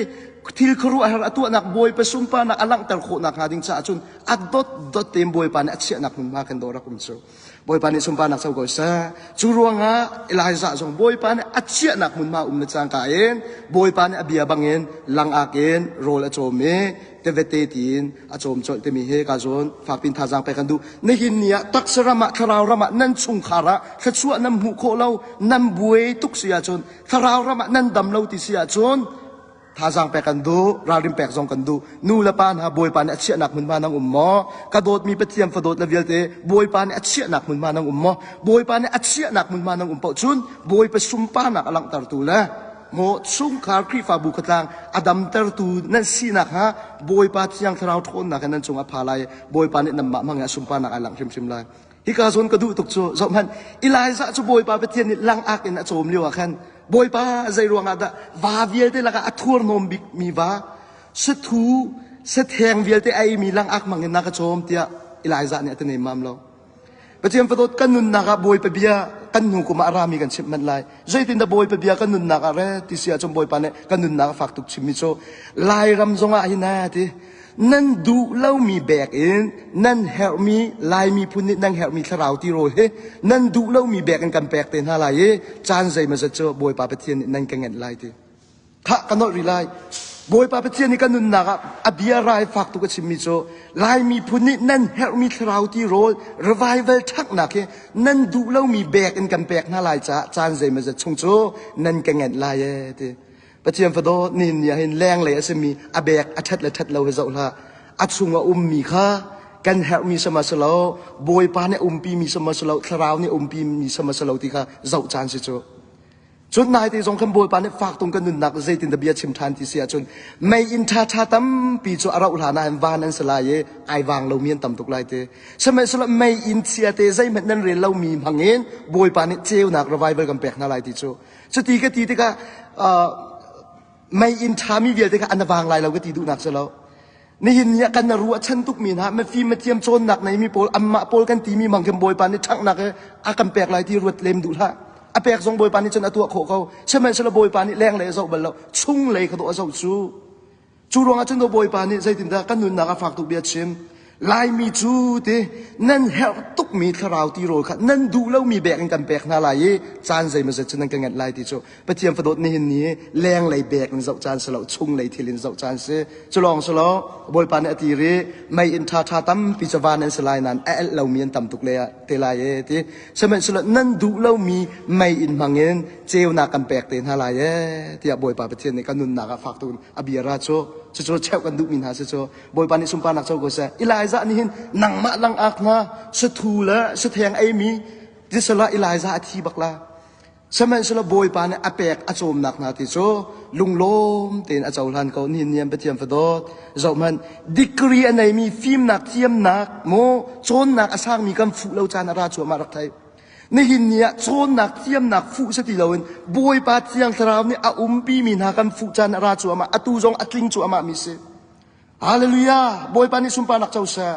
thil khuaruahhar a tuahnak Bawipa sunparnak a langhter khawhnak hnga ding caah cun a dotdot tein Bawipa nih a chiahnak hmunhma kan dawh rak um cu. Bawipa nih sunparnak co ko seh. Cu ruangah Elijah zong Bawipa nih a chiahnak hmunhma um le cangka in Bawipa nih a bia bangin langak in rawl a cawm i tevete tiin a cawm colh timi hi ka zawn fakpin thazaang pek kan duh. Nihin ni ah taksa ram ah thlarau ram ah nan chungkhar ah thluachuah nan hmuh khawh lo nan buai tuk si ahcun thlarau ram ah nan dam lo ti si ahcun thazaang pek kan duh, ralrin pek zong kan duh. Nu le pa hna Bawipa nih a chiahnak hmunhma nang um maw? Ka dawtmi Pathian fadawt le vialte Bawipa nih a chiahnak hmunhma nang um maw? Bawipa nih a chiahnak hmunhma nang um paoh cun Bawipa sunparnak a langhtertu le maw chungkhar Khrihfabu khuatlang a damtertu nan sinak hnga Bawipa Thiang Thlarau ṭhawnnak in nan cungah pha lai. Bawipa nih nanmah hmang in a sunparnak ai langh hrimhrim lai. Hika zawn ka duh tuk cu zohhmanh Elijah cu Bawipa Pathian nih langak in a cawm lio ah khan Bawipa zei ruangah dah va vialte lakah a thurhnawm bikmi va sathu satheng vialte a eimi langak hmang in na ka cawm tiah Elijah nih a ti nemmam lo. Pathian fadawt kan nunnak ah Bawipa bia kan hnu kum ah a rami kan chimh manh lai. Zeitindah Bawipa bia kan nunnak ah re ti si ahcun Bawipa nih kan nunnak a fak tuk chimmi cu Lairam zongah hin a ti nan duh lomi bek in nan herhmi Lai miphun nih nan herhmi thlarau tirawl hi nan duh lomi bek in kan pek te hna lai i caan zeimawzat cu Bawipa Pathian nih nan ka ngenh lai ti. Khah ka nolh rih lai. Bawipa Pathian nih kan nunnak ah a bia rai fak tuk a chimmi cu Lai miphun nih nan herhmi thlarau tirawl revival ṭhanghnak hi nan duh lomi bek in kan pek hna lai caah caan zeimawzat chung cu nan ka ngenh lai ee ti. Pathian fadawt nihin ni ah hin lenglei a simi a bek a ṭhat le ṭhat lo hi zoh hlah. A chung a ummi kha kan herhmi sama si lo, Bawipa nih a umpimi sama si lo, Thlarau nih a umpimi sama si lo ti kha zoh caan si cu. Cun naite zong khan Bawipa nih fak tung kan nunnak zeitin dah bia chim ṭhan ti si ahcun mei inn ṭhaṭha tampi cu a rauh hlan ah hin van an si lai i ai vang lomi an tam tuk lai ti. Sihmanhsehlaw mei inn chia te zeihmanh nan rel lomi hmang in Bawipa nih ceunak revival kan pek hna lai ti cu. Cuti ka ti tikah mei inn ṭhami vialte kha an vang lai lo ka ti duhnak si lo. Nihin ni ah kan ruahchan tukmi hna mifim mathiam cawnnak neimi pawl anmah pawl kan timi mang khin Bawipa nih ṭhanghnak he a kan pek lai ti ruat lem duh hlah. A pek zong Bawipa nih cun a tuah khawh ko. Sihmanhsehlaw Bawipa nih lenglei a zoh bal lo. Chunglei kha dawh a zoh cu. Cu ruangah cun Bawipa nih zeitindah kan nunnak a fak tuk bia chim. Laimi cu ti nan herh tukmi thlarau tirawl kha nan duh lomi bek in kan pek hna lai i caan zeimawzat cu nan ka nganh lai ti cu Pathian fadawt nihin ni lenglei bek in zoh caan si lo chunglei thil in zoh caan si. Cu lawng si lo Bawipa nih a ti rih mei inn ṭhaṭha tampi cu van an si lai nain a elh lomi an tam tuk le te lai e ti. Sihmanhsehlaw nan duh lomi mei inn hmang in ceunak kan pek te hna lai e tiah Bawipa Pathian nih kan nunnak ah fak tuk in a bia ra cu cucu cheuh kan duhmi hna si cu Bawipa nih sunparnak co ko seh. Elijah nih hin nangmah langak hna sathu le satheng eimi tisala Elijah a thi bak la. Sihmanhsehlaw Bawipa nih a pek a cawmnak hna ti cu lunglawm tein a cohlan ko. Nihin ni an Pathian fadawt. Zohhmanh, degree a neimi fimnak thiamnak maw cawnnak a sangmi kan fuh lo caan a ra cuahmah rak thei. Nihin ni ah cawnnak thiamnak fuh si ti loin Bawipa Thiang Thlarau nih a umpimi hna kan fuh caan a ra cuahmah. Atu zong a tling cuahmah mi si. Hallelujah! Bawipa nih sunparnak co seh.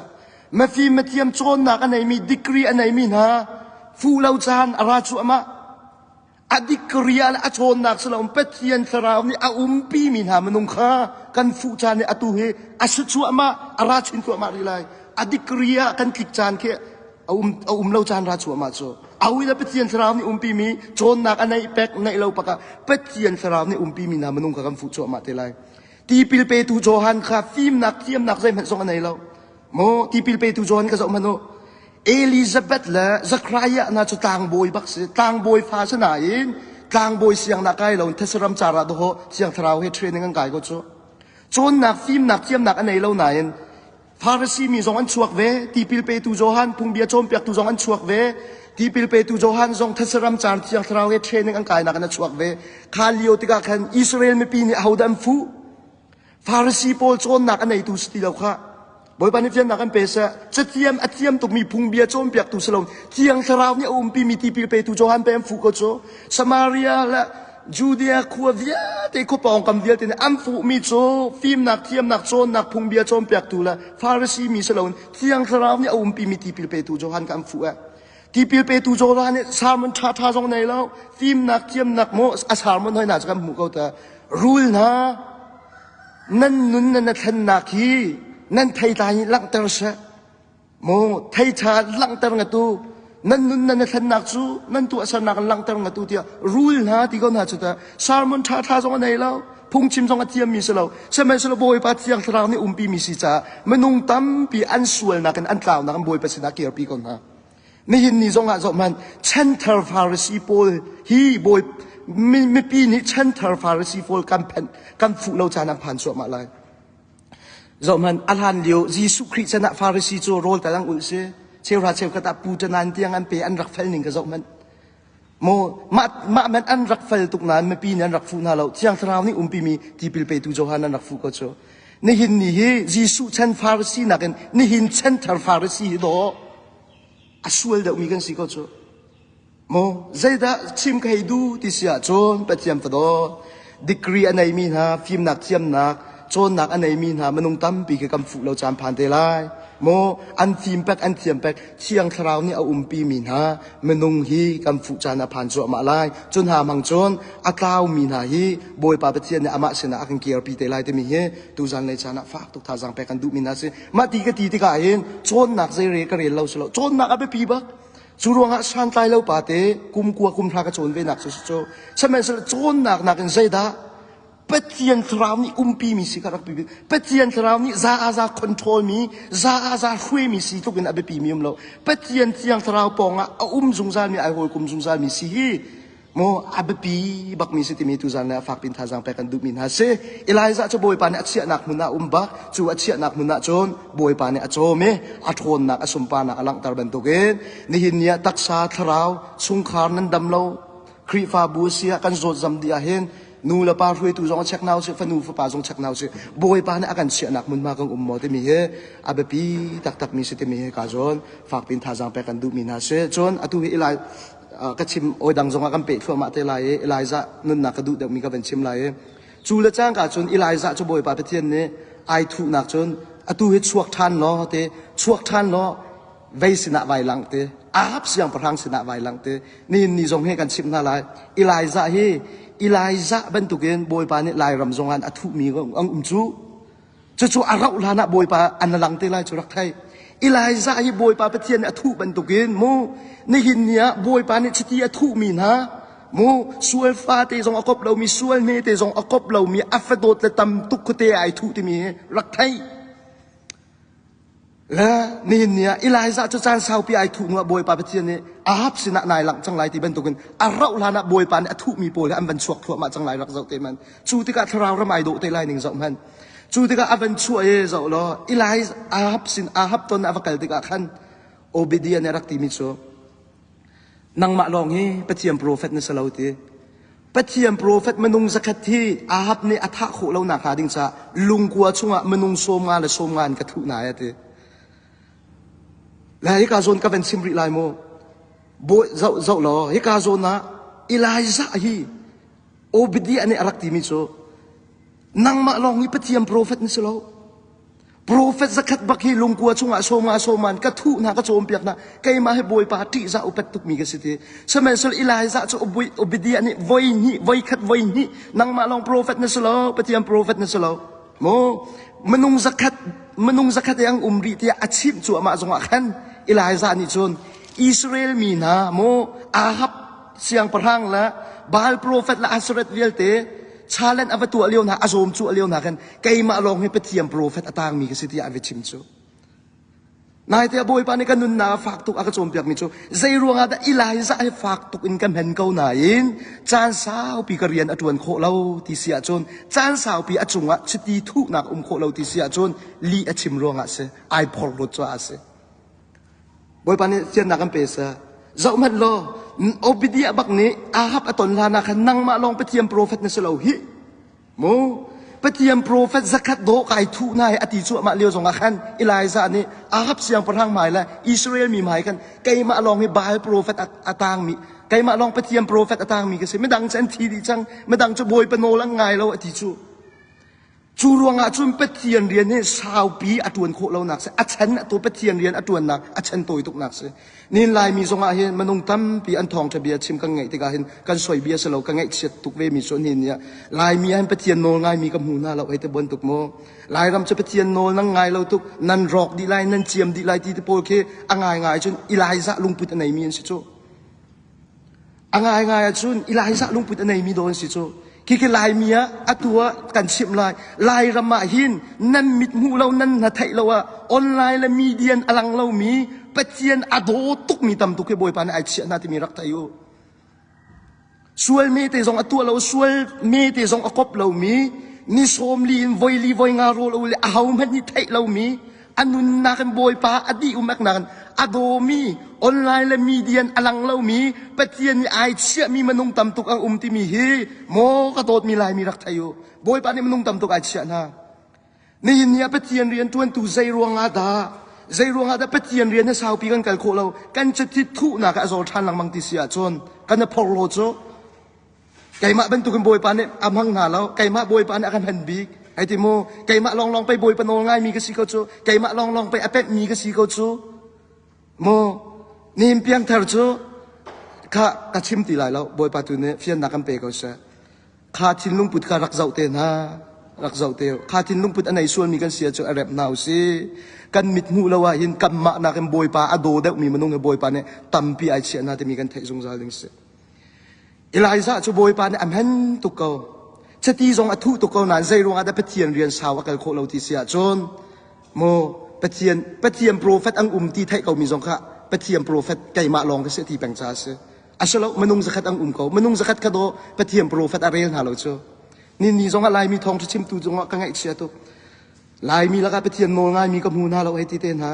Mafim mathiam cawnnak a neimi degree a neimi hna fuh lo caan a ra cuahmah. A degree ah le a cawnnak si loin Pathian Thlarau nih a umpimi hna minung kha kan fuh caan nih atu hi a si cuahmah, a ra chin cuahmah rih lai. A degree ah kan tlik caan khi a um, a um lo caan ra cuahmah cu. Awi le Pathian Thlarau nih umpimi cawnnak a neih pek neih lo pakah Pathian Thlarau nih umpimi hna minung kha kan fuh cuahmah te lai. Tipil petu Johan kha fimnak thiamnak zeihmanh zong a nei lo. Maw tipil petu Johan ka zoh hmanh u. Elizabeth le Zachariah hna cu tlangbawi bak si. Tlangbawi fa si nain tlangbawi siangnak kai lo Thessaram car ah dawh Thiang Thlarau he training an kai ko cu. Cawnnak fimnak thiamnak a nei lo nain Farasi mi zong an chuak ve, tipil petu Johan phungbia cawnpiaktu zong an chuak ve, tipil petu Johan zong Thessaram caan Thiang Thlarau he training an kainak in a chuak ve. Kha lio tikah khan Israel mipi nih ahodah an fuh? Farasi pawl cawnnak a neitu si ti lo kha. Bawipa nih fiannak an pe seh. Cathiam a thiam tukmi phungbia cawnpiaktu si lo Thiang Thlarau nih a umpimi tipil petu Johan pe an fuh ko cu. Samaria le Judea khua vialte khua pawngkam vialte nih an fuhmi cu fimnak thiamnak cawnnak phungbia cawnpiaktu le Farasi mi si loin Thiang Thlarau nih a umpimi tipil petu Johan kha an fuh eh. Tipil petu Johan nih sermon ṭhaṭha zong nei lo fimnak thiamnak maw a sermon hoi hna cu kan hmuh ko ta rul hna. Nan nun nan thlennak hi nan theitlai nih langhter seh. Maw theiṭha langhter ngatu nan nun nan thlennak cu nan tuahsernak in langhter ngatu tiah rul hna ti ko hna cu ta sermon ṭhaṭha zong a nei lo phungchim zong a thiammi si lo sihmanhsehlaw Bawipa Thiang Thlarau nih umpi mi si caah minung tampi an sualnak in an tlaunak in Bawipa sinah kirpi ko hna. Nihin ni zong ah zohhmanh chanthar Pharisee pawl hi bawi mipi nih chanthar Pharisee pawl kan phenh kan fuh lo caan an phan cuahmah lai. Zohhmanh a hlan lio Jesuh Khrih chan ah Pharisee cu rawl tal an ulh si. Cheuhra cheukhat ah pu ṭanan tiang an pe an rak fel ning ka zohhmanh. Maw mah mah man an rak fel tuk nain mipi nih an rak fuh hna lo. Thiang Thlarau nih umpimi tipil petu Johan an rak fuh ko cu. Nihin ni hi Jesuh chan Pharisee nakin nihin chan thar Pharisee hi dawh a sual deuhmi kan si ko cu. Maw zeidah chim ka hei duh ti si ahcun Pathian fadaw degree a neimi hna fimnak thiamnak cawnnak a neimi hna minung tampi khi kan fuh lo caan phan te lai. Maw an fim pek an thiam pek Thiang Thlarau nih a umpi mi hna minung hi kan fuh caan a phan cuahmah lai. Cu hna hmang cun a tlaumi hna hi Bawipa Pathian nih amah sinah a kan kirpi te lai timi hi tuzan lei caan ah fak tuk thazaang pek kan duhmi hna si. Mah ti ka ti tikah hin cawnnak zei re ka rel lo si lo. Cawnnak a biapi bak. Cu ruangah santlai lo pa te kum kua kum hra ka cawn ve nak cu cu sihmanhsehlaw cawnnak nakin zeidah Pathian thlarau nih umpi mi si kha rak biapi Pathian thlarau nih za a za control mi za a za hruai mi si tluk in a biapi mi um lo Pathian thiang thlarau pawng ah a um zungzal mi ai hawikom zungzal mi si hi Maw a biapi bakmi si timi tuzan le a fak pin thazaang pek kan duhmi hna si. Elijah cu Bawipa nih a chiahnak hmun ah um bak. Cu a chiahnak hmun ah cun Bawipa nih a cawm i a ṭhawnnak a sunparnak a langhter bantukin nihin ni ah taksa thlarau chungkhar nan dam lo Khrihfabu a si ah kan zawt zam dih ahhin nu le pa hruaitu zong a check hna usih fanu fapa zong check hna usih Bawipa nih a kan chiahnak hmunhma kan um maw timi hi a biapi taktakmi si timi hi ka zawn fak pin thazaang pek kan duhmi hna si. Cun atu hi Eli ka chim oi dang zongah kan peh thluahmah te lai i Elijah nunnak ka duh deuhmi ka van chim lai i cu le cangka cun Elijah cu Bawipa Pathian nih ai thuhnak cun atu hi chuak ṭhan law te chuak ṭhan law vei sinah vai lang te Ahab siangpahrang sinah vai lang te nihin ni zong hi kan chimh hna lai Elijah hi Elijah bantukin Bawipa nih Lairam zongah a thuhmi an um cu Cucu a rauh hlan ah Bawipa an lang te lai cu rak thei. Elijah hi Bawipa Pathian nih a thuh bantukin mu nihin ni ah Bawipa nih chiti a thuhmi hna mu sual fate zong a kop lomi sual hmete zong a kop lomi a fadawt le tam tuk khuate ai thuh timi hi rak thei. Le nihin ni ah Elijah cu caan saupi ai thuh hnuah Bawipa Pathian nih Ahab sinah nai langh cang lai ti bantukin a rauh hlan ah Bawipa nih a thuhmi pawl hi an van chuak thluahmah cang lai rak zoh te man. Cu tikah thlarau ram ai dawh te lai ning zoh hmanh. Cu tikah a van chuah i zoh law Elijah Ahab sin Ahab ton a va kal tikah khan Obadiah nih a rak timi cu nangmah lawng hi Pathian profet na si lo ti. Pathian profet minung zakhat hi Ahab nih a thah khawh lo nak hnga ding caah lungkua chungah minung 50 le 50 in ka thuh hna a ti. Le hika zawn ka van chim rih lai mu. Bawi zoh zoh law hika zawn ah Elijah hi Obadiah nih a rak timi cu nangmah lawng hi Pathian profet na si lo. Profet zakhat bak hi lungkua chungah sawma sawman ka thuh hna ka cawnpiak hna keimah hi Bawipa ṭihzah upat tukmi ka si ti. Sihmanhsehlaw Elijah cu Obadiah nih voi hnih voi khat voi hnih nangmah lawng profet na si lo Pathian profet na si lo maw minung zakhat minung zakhat i ang um rih tiah a chimh cuahmah zongah khan Elijah nih cun Israel mi hna maw Ahab siangpahrang le Baal profet le Ashereth vialte challenge a va tuah lio hna a zawm cuah lio hna khan keimah lawng hi Pathian profet a tangmi ka si tiah a va chim cu. Naite ah Bawipa nih ka nunnak a fak tuk a ka cawnpiakmi cu zei ruangah dah Elijah hi fak tuk in ka hmen ko nain caan saupi ka rian a ṭuan khawh lo ti si ahcun caan saupi a cungah chiti thuhnak um khawh lo ti si ahcun lih a chim ruangah si ai phorhlawt caah a si. Bawipa nih fiannak an pe seh. Zohhmanh law, Obadiah bak nih Ahab a ton hlan ah khan nangmah lawng Pathian profet na si lo hih. Mu Pathian profet zakhat dawh kai thuh hna hi a ti cuahmah lio zongah khan Elijah nih Ahab siangpahrang hmai le Israel mi hmai khan keimah lawng hi Baal profet a tangmi keimah lawng Pathian profet a tangmi ka si midang cu an thi dih cang midang cu Bawipa nawl an ngai lo a ti cu. Cu ruangah cun Pathian rian hi saupi a ṭuan khawh lonak si. A chan a to Pathian rian a ṭuannak a chan tawi tuknak si. Nin Laimi zongah hin minung tampi an thawngṭha bia chim kan ngaih tikah hin kan soi bia si lo ka ngaihchiat tuk ve mi cu nihin ni ah Laimi ah hin Pathian nawl ngaimi ka hmu hna lo hei ti bantuk mu. Lairam cu Pathian nawl nan ngai lo tuk nan rawk dih lai nan ciam dih lai ti te pawl khi a ngaingai cun Elijah lungput a neimi an si cu. A ngaingai ahcun Elijah lungput a neimi daw an si cu. Khikhi Laimi ah atu ah kan chimh lai. Lairam ah hin nan mit hmuh lo nan hna theih lo ah online le media in a lang lomi Pathian a daw tukmi tam tuk hi Bawipa nih ai chiah hna timi rak thei u. Sual mete zong a tuah lo, sual mete zong a kop lomi, ni sawmli in voili voi nga rawl a ul i ahohmanh nih theih lomi a nunnak in Bawipa a dih umaknak in a dawmi online le media in a lang lomi Pathian nih ai chiahmi minung tam tuk an um timi hi maw ka dawtmi Laimi rak thei u. Bawipa nih minung tam tuk ai chiah hna. Nihin ni ah Pathian rian ṭuantu zei ruangah dah zei ruangah dah Pathian rian hi saupi kan kal khawh lo kan cathit thuhnak ah a zor ṭhan lengmang ti si ahcun kan i phorhlaw cu Keimah bantukin Bawipa nih a hmang hna lo. Keimah Bawipa nih a ka hman bik. Hei ti mu, keimah lawnglawng pei Bawipa nawl ngaimi ka si ko cu. Keimah lawnglawng pei a pemhmi ka si ko cu. Mu, nihin piangthar cu kha ka chim ti lai lo. Bawipa tu nih fiannak kan pe ko seh. Kha thinlung put kha rak zoh te hna. Rak zoh te. Kha thinlung put a nei sualmi kan si ahcun a rep hna usih. Kan mit hmuh lo ah hin kanmah nakin Bawipa a daw deuhmi minung hi Bawipa nih tampi ai chiah hna timi kan theih zungzal ding si. Elijah cu Bawipa nih a hmen tuk ko. Chiti zong a thuh tuk ko nain zei ruangah dah Pathian rian sau a kal khawh lo ti si ahcun mu Pathian Pathian profet an um ti theih komi zong kha Pathian profet keimah lawng ka si ti peng ca a si. Asilo minung zakhat an um ko. Minung zakhat kha daw Pathian profet a rel hna lo cu. Ni ni zong ah Laimi thawngṭha chimtu zongah ka ngaihchia tuk. Laimi lakah Pathian nawl ngaimi ka hmu hna lo hei ti te hna.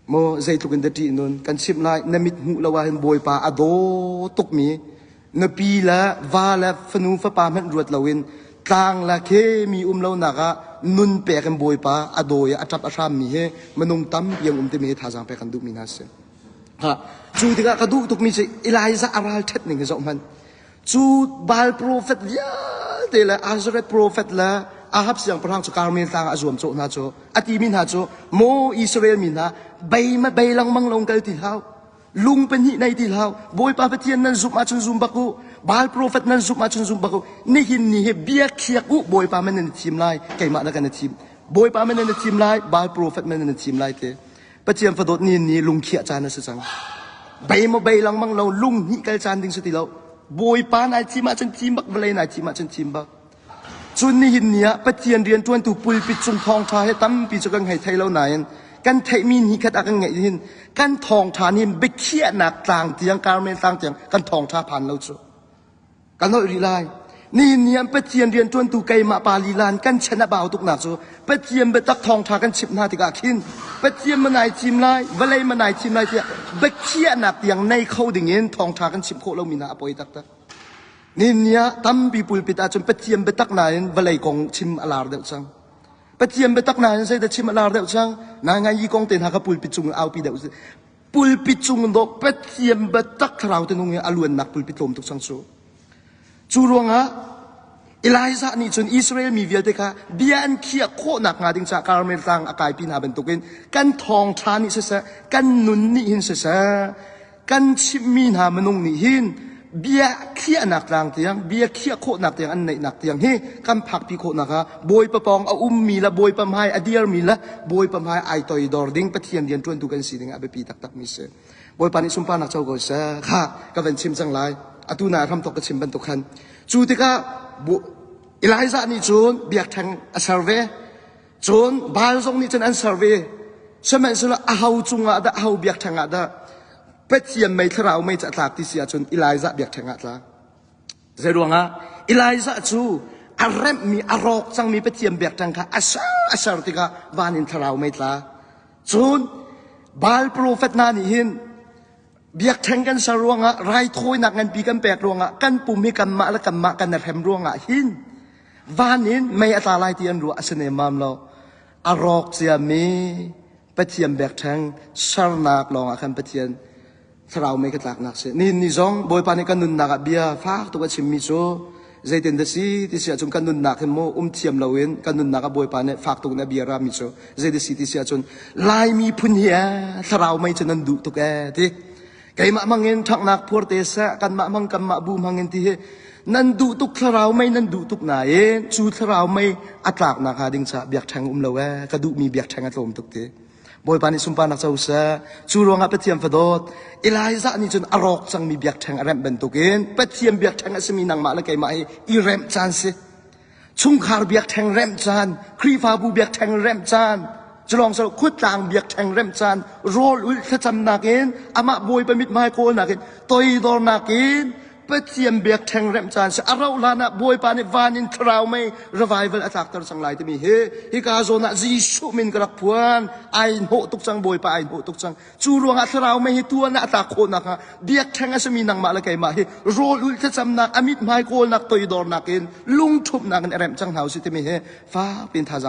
Maw zeitluk in dah ṭih nun kan chimh lai na mit hmuh lo ahhin Bawipa a daw tukmi na pi le va le fanu fapa hmanh ruat loin tlang le khemi um lonak ah nun pek in Bawipa a daw i a ṭap a hrammi hi minung tampi an um timi hi thazaang pek kan duhmi hna a si. Ha, cu tikah ka duh tukmi cu Elijah a ralṭhat ning hi zoh hmanh. Cu Baal profet vialte le Azareth profet le Ahab siangpahrang cu Karmel tlang ah a zuamcawh hna cu a timi hna cu maw Israel mi hna bei ma bei lengmang lo kal ti hlah lung pahnih nei ti hlah Bawipa Pathian nan zumh ahcun zum bak u Baal profet nan zumh ahcun zum bak u nihin ni hi bia khiak u Bawipa man nan i thim lai keimah na kan i thim Bawipa man nan i thim lai Baal profet man nan i thim lai te Pathian fadawt ni ni lungkhiah caan a si cang. Bei maw bei lengmang lo lung hnih kal caan ding si ti lo. Bawipa nai thim ahcun thim bak vawlei nai thim ahcun thim bak. Cun nihin ni ah Pathian rianṭuantu pulpit cung thawngṭha he tampi cu kan hei thei lo nain kan theihmi ni khat ah kan ngeih hin kan thawngṭha nih biakhiahnak tlang tiang Karmel tlang tiang kan thawngṭha phan lo cu. Kan holh rih lai. Nihin ni ah Pathian rianṭuantu keimah pa lila in kan chan a bau tuknak cu Pathian biatak thawngṭha kan chimh hna tikah khin Pathian ma nai thim lai, vawlei ma nai thim lai tiah biakhiahnak tiang nei kho dingin thawngṭha kan chimh khawh lomi hna a poi taktak. Nihin ni ah tampi pulpit ahcun Pathian biatak nain vawlei kong chim a lar deuh cang. Pathian biatak nain zeidah chim a lar deuh cang? Nai ngai yi kong te hna kha pulpit cung in aupi deuh pulpit cung dawh Pathian biatak thlarau te nung i a luannak pulpit tlawm tuk cang cu. Cu ruangah Elijah nih cun Israel mi vialte kha bia an khiah khawhnak hnga ding caah Karmel tlang a kaipi hna bantukin kan thawngṭha nih siseh, kan nun nih hin siseh, kan chimhmi hna minung nih hin bia khiahnak tlang tiang, bia khiah khawhnak tiang an neihnak tiang hi kan phakpi khawhnak ah Bawipa pawng a ummi le Bawipa hmai a dirmi le Bawipa hmai ai toidor ding Pathian rian ṭuantu kan si ding ah a biapi taktakmi si. Bawipa nih sunparnak co ko seh. Kha ka van chim cang lai. Atu na hramthok ka chim bantuk khan. Cu tikah Elijah nih cun biakṭheng a ser ve. Cun Baal zong nih cun an ser ve. Sihmanhsehlaw aho cungah dah aho biakṭheng ah dah Pathian mei thlarau mei cu a tlak ti si ahcun Elijah biakṭheng ah a tla. Zeiruangah Elijah cu a remhmi a rawk cangmi Pathian biakṭheng kha a ser a ser tikah van in thlarau mei tla. Cun Baal profet hna nih hin biakṭheng kan ser ruangah raithawinak nganpi kan pek ruangah kan pum hi kanmah le kanmah kan i hrem ruangah hin van in mei a tla lai ti an ruah a si nemmam lo. A rawk ciami Pathian biakṭheng sernak lawngah khan Pathian thlarau mei ka tlaknak si. Nihin ni zong Bawipa nih kan nunnak ah bia fak tuk a chimmi cu. Zeitin dah si ti si ahcun kan nunnak hin mu um thiam loin kan nunnak ah Bawipa nih fak tuk in a bia rami cu zei dah si ti si ahcun Laimi phun hi ee thlarau mei cu nan duh tuk ee ti. Keimah hmangin ṭhanghnak phuar te seh, kanmah hmang kanmah bu hmangin ti hi nan duh tuk thlarau mei nan duh tuk nain cu thlarau mei a tlaknak hnga ding caah biakṭheng um lo ee ka duhmi biakṭheng a tlawm tuk ti. Bawipa nih sunparnak co seh. Cu ruangah Pathian fadawt Elijah nih cun a rawk cangmi biakṭheng a remh bantukin Pathian biakṭheng a simi nangmah le keimah hi i remh caan si. Chungkhar biakṭheng remh caan, Khrihfabu biakṭheng remh caan, culawng silo khuatlang biakṭheng remh caan, rawl ulh thlacamnak in amah Bawipa mithmai kawlnak in toidornak in Pathian biakṭheng remh caan si. A rauh hlan ah Bawipa nih van in thlarau mei revival a tlakter cang lai timi hi hika zawn ah Jesuh min ka rak phuan. Ai hnawh tuk cang Bawipa ai hnawh tuk cang. Cu ruangah thlarau mei hi tuan ah a tlak khawh nakhnga biakṭheng a simi nangmah le keimah hi rawl ulh thlacamnak, a mithmai kawlnak, toidornak in lungṭhumhnak in a remh cang hna usih timi hi fak piin thazaang.